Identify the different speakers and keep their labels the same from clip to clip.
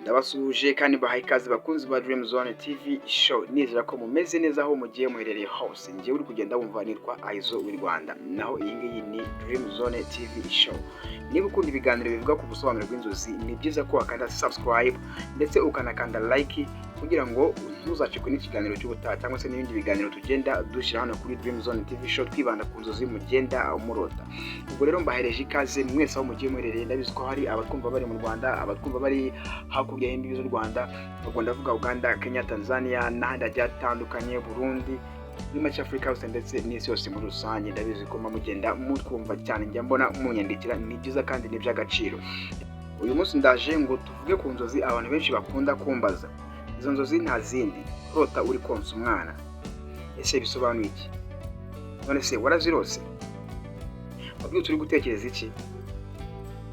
Speaker 1: Ndabasuhuje kandi mbahaye ikaze, bakunzi ba Dream Zone TV Show. Nizera ko mumeze neza aho mugiye muherereye hose. Njyewe uri kugenda wumva nitwa Aizo w'i Rwanda, naho iyi ngiyi ni Dream Zone TV Show. Niba ukunda ibiganiro bivuga ku busobanuro bw'inzozi, ni byiza ko wakanda subscribe ndetse ukanakanda like kugira ngo ntuzacikwe n'ikiganiro cy'ubutaha cyangwa se n'ibindi biganiro tugenda dushyira hano kuri Dream Zone TV Show, twibanda ku nzozi mugenda murota. Ubwo rero mbahereje ikaze mwese aho mugiye muherereye. Ndabizi ko hari abatwumva bari mu Rwanda, abatwumva bari hakurya y'imbibi z'u Rwanda, ubwo ndavuga Uganda, Kenya, Tanzania n'ahandi hagiye hatandukanye, Burundi, muri make Afurika yose ndetse n'isi yose muri rusange. Ndabizi ko muba mugenda mutwumva cyane, njya mbona munyandikira. Ni byiza kandi ni iby'agaciro. Uyu munsi ndaje ngo tuvuge ku nzozi abantu benshi bakunda kumbaza. Izo nzozi nta zindi, kurota uri konsa umwana. Ese bisobanuye iki? None se warazirose? Wabyutse uri gutekereza iki?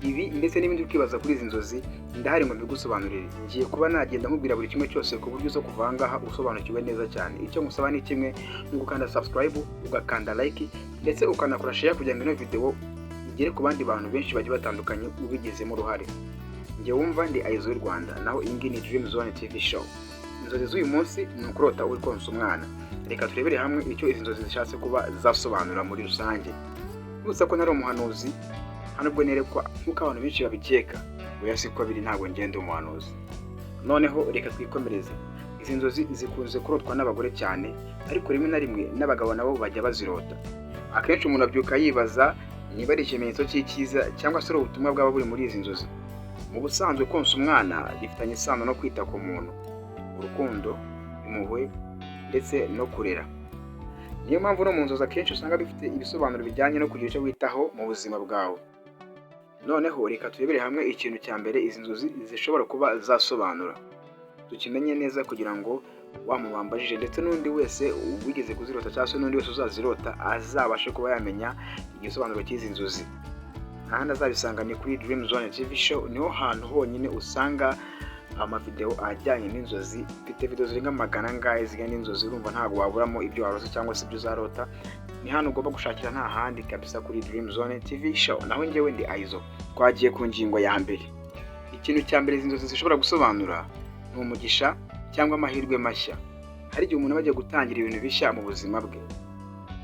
Speaker 1: Ibi ndetse n'ibindi uri kwibaza kuri izi nzozi, ndahari ngo mbigusobanurire. Ngiye kuba nagenda nkubwira buri kimwe cyose ku buryo uza kuva aha ngaha usobanukiwe neza cyane. Icyo ngusaba ni kimwe, ni ugukanda subscribe, ugakanda like ndetse ukanakora share kugira ngo ino video igere ku bandi bantu benshi bagiye batandukanye ubigizemo uruhare. Njye wumva ndi Aizo w'u Rwanda, naho iyi ngiyi ni Dream Zone TV Show. Inzozi z'uyu munsi ni ukurota uri konsa umwana. Reka turebere hamwe icyo izi nzozi zishatse kuba zasobanura muri rusange. Gusa ko ntari umuhanuzi, nta nubwo nerekwa nk'uko abantu benshi babikeka. Oya, siko biri, ntabwo ngenda umuhanuzi. Noneho reka twikomereze. Izi nzozi zikunze kurotwa n'abagore cyane, ariko rimwe na rimwe n'abagabo nabo bajya bazirota. Akenshi umuntu abyuka yibaza niba ari ikimenyetso cy'icyiza cyangwa se ari ubutumwa bwaba buri muri izi nzozi. Mu busanzwe konsa umwana bifitanye isano no kwita ku muntu, urukundo, impuhwe ndetse no kurera. Niyo mpamvu no mu nzozi akenshi usanga bifite ibisobanuro bijyanye no kugira icyo witaho mu buzima bwawe. Noneho reka turebere hamwe ikintu cya mbere izi nzozi zishobora kuba zasobanura, tukimenye neza kugira ngo wa muntu wambajije ndetse n'undi wese wigeze kuzirota cyangwa se n'undi wese uzazirota azabashe kuba yamenya igisobanuro cy'izi nzozi. Ahandi azabisanga ni kuri Dream Zone TV Show, niho hantu honyine usanga amavideo ajyanye n'inzozi. Mfite video zirenga magana angahe zijyanye n'inzozi. Urumva ntabwo waburamo ibyo warose cyangwa se ibyo uzarota. Ni hano ugomba gushakira, nta handi kabisa, kuri Dream Zone TV Show. Naho njyewe ndi Aizo. Twagiye ku ngingo ya mbere. Ikintu cya mbere izi nzozi zishobora gusobanura ni umugisha cyangwa amahirwe mashya. Hari igihe umuntu aba agiye gutangira ibintu bishya mu buzima bwe,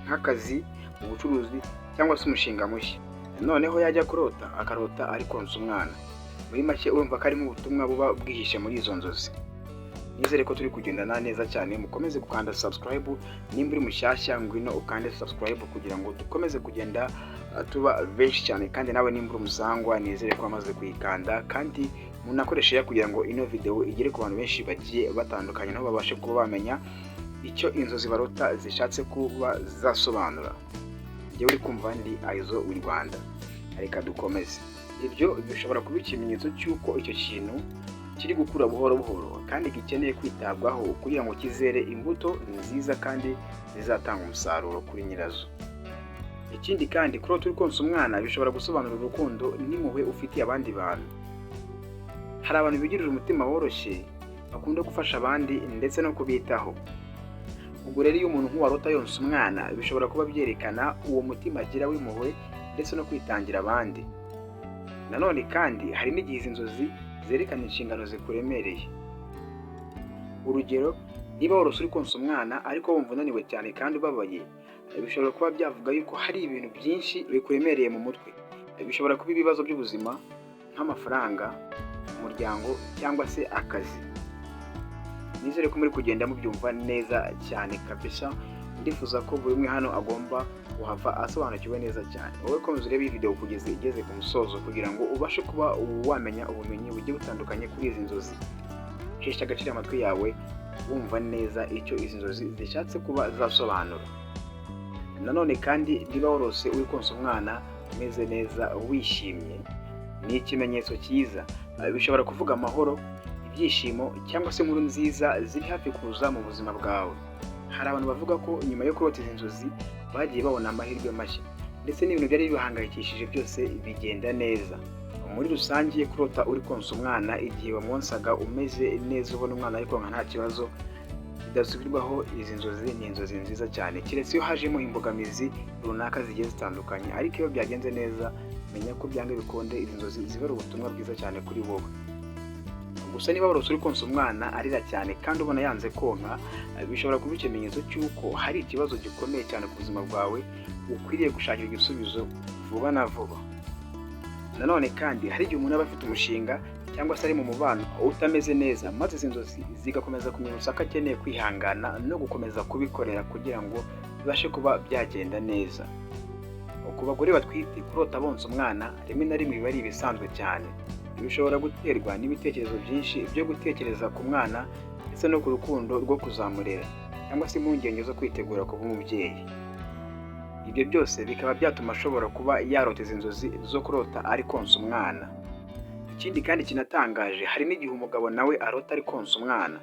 Speaker 1: nk'akazi, ubucuruzi cyangwa se umushinga mushya, noneho yajya kurota akarota ari konsa umwana. Muri make urumva ko harimo ubutumwa buba bwihishe muri izo nzozi. Nizere ko turi kugendana neza cyane. Mukomeze gukanda subscribe. Nimba uri mushyashya, ngwino ukande subscribe kugira ngo dukomeze kugenda tuba benshi cyane. Kandi nawe nimba uri umusangwa, nizere ko wamaze kuyikanda. Kandi munakoreshe kugira ngo ino video igere ku bantu benshi bagiye batandukanye, nabo babashe kuba bamenya icyo inzozi barota zishatse kuba zasobanura. Njyewe uri kumva ndi Aizo w'i Rwanda. Reka dukomeze. Ibyo bishobora kuba ikimenyetso cy'uko icyo kintu kiri gukura buhoro buhoro kandi gikeneye kwitabwaho kugira ngo kizere imbuto nziza kandi zizatanga umusaruro kuri nyirazo. Ikindi kandi, kurota uri konsa umwana bishobora gusobanura urukundo n'impuhwe ufitiye abandi bantu. Hari abantu bigirira umutima woroshye, bakunda gufasha abandi ndetse no kubitaho. Ubwo rero iyo umuntu nk'uwarota yonsa umwana, bishobora kuba byerekana uwo mutima agira w'impuhwe ndetse no kwitangira abandi. Nanone kandi hari n'igihe izi nzozi zerekana inshingano zikuremereye. Urugero, niba warose uri konsa umwana ariko wumva unaniwe cyane kandi ubabaye, bishobora kuba byavuga yuko hari ibintu byinshi bikuremereye mu mutwe. Bishobora kuba ibibazo by'ubuzima nk'amafaranga, umuryango cyangwa se akazi. Nizere ko muri kugenda mubyumva neza cyane kabisa. Ndifuza ko buri umwe hano agomba kuhava asobanukiwe neza cyane. Wowe komeza urebe iyi video kugeza igeze ku musozo kugira ngo ubashe kuba wamenya ubumenyi bugiye butandukanye kuri izi nzozi. Hesha agaciro amatwi yawe wumva neza icyo izi nzozi zishatse kuba zasobanura. Nanone kandi, niba warose uri konsa umwana umeze neza, wishimye, ni ikimenyetso cyiza. Bishobora kuvuga amahoro, ibyishimo cyangwa se inkuru nziza ziri hafi kuza mu buzima bwawe. Hari abantu bavuga ko nyuma yo kurota izi nzozi bagiye babona amahirwe mashya ndetse n'ibintu byari bibahangayikishije byose bigenda neza. Muri rusange, kurota uri konsa umwana igihe wamwonsaga umeze neza, ubona umwana ari konka nta kibazo bidasubirwaho, izi nzozi ni inzozi nziza cyane, keretse iyo hajemo imbogamizi runaka zigiye zitandukanye. Ariko iyo byagenze neza, menya ko byanga bikunde izi nzozi ziba ari ubutumwa bwiza cyane kuri wowe. Gusa niba warose uri konsa umwana arira cyane kandi ubona yanze konka, bishobora kuba ikimenyetso cy'uko hari ikibazo gikomeye cyane ku buzima bwawe ukwiriye gushakira igisubizo vuba na vuba. Nanone kandi hari igihe umuntu aba afite umushinga cyangwa se ari mu mubano utameze neza, maze izi nzozi zigakomeza kumwibutsa ko akeneye kwihangana no gukomeza kubikorera kugira ngo bibashe kuba byagenda neza. Ku bagore batwite, kurota bonsa umwana rimwe na rimwe biba ari ibisanzwe cyane. Bishobora guterwa n'ibitekerezo byinshi byo gutekereza ku mwana ndetse no ku rukundo rwo kuzamurera, cyangwa se impungenge zo kwitegura kuba umubyeyi. Ibyo byose bikaba byatuma ashobora kuba yarota izi nzozi zo kurota ari konsa umwana. Ikindi kandi kinatangaje, hari n'igihe umugabo nawe arota ari konsa umwana.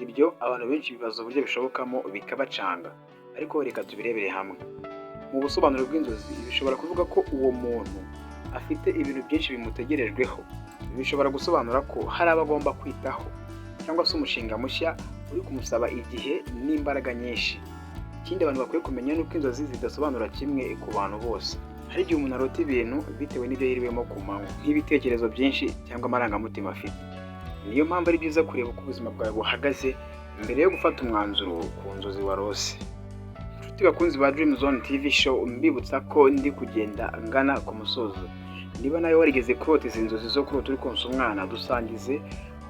Speaker 1: Ibyo abantu benshi bibaza uburyo bishobokamo bikabacanga, ariko reka tubirebere hamwe. Mu busobanuro bw'inzozi, bishobora kuvuga ko uwo muntu afite ibintu byinshi bimutegerejweho. Bishobora gusobanura ko hari abo agomba kwitaho cyangwa se umushinga mushya uri kumusaba igihe n'imbaraga nyinshi. Ikindi abantu bakwiye kumenya ni uko inzozi zidasobanura kimwe ku bantu bose. Hari igihe umuntu arota ibintu bitewe n'ibyo yiriwemo ku manywa, nk'ibitekerezo byinshi cyangwa amarangamutima afite. Niyo mpamvu ari byiza kureba uko ubuzima bwawe buhagaze mbere yo gufata umwanzuro ku nzozi warose. Inshuti bakunzi ba Dream Zone TV Show, mbibutsa ko ndi kugenda ngana ku musozo. Niba nawe warigeze kurota izi nzozi zo kurota uri konsa umwana, dusangize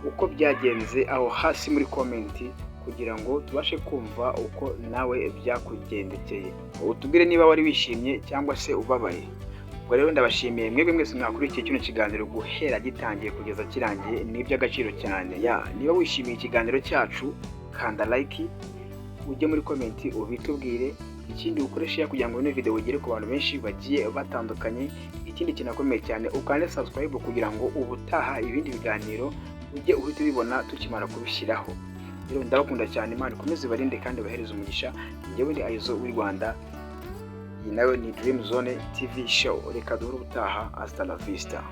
Speaker 1: uko byagenze aho hasi muri comment kugira ngo tubashe kumva uko nawe byakugendekeye. Utubwire niba wari wishimye cyangwa se ubabaye. Ubwo rero ndabashimiye mwebwe mwese mwakurikiye kino kiganiro guhera gitangiye kugeza kirangiye, ni iby'agaciro cyane. Ya, niba wishimiye ikiganiro cyacu, kanda like, ujye muri comment ubitubwire. Ikindi, ukore share kugira ngo ino video igere ku bantu benshi bagiye batandukanye. Ikindi kinakomeye cyane, ukande subscribe kugira ngo ubutaha ibindi biganiro ujye uhita ubibona tukimara kubishyiraho. Rero ndabakunda cyane, Imana ikomeze ibarinde kandi ibahereze umugisha. Njyewe ndi Aizo w'i Rwanda, iyi nayo ni Dream Zone TV Show. Reka duhure ubutaha, hasta la vista.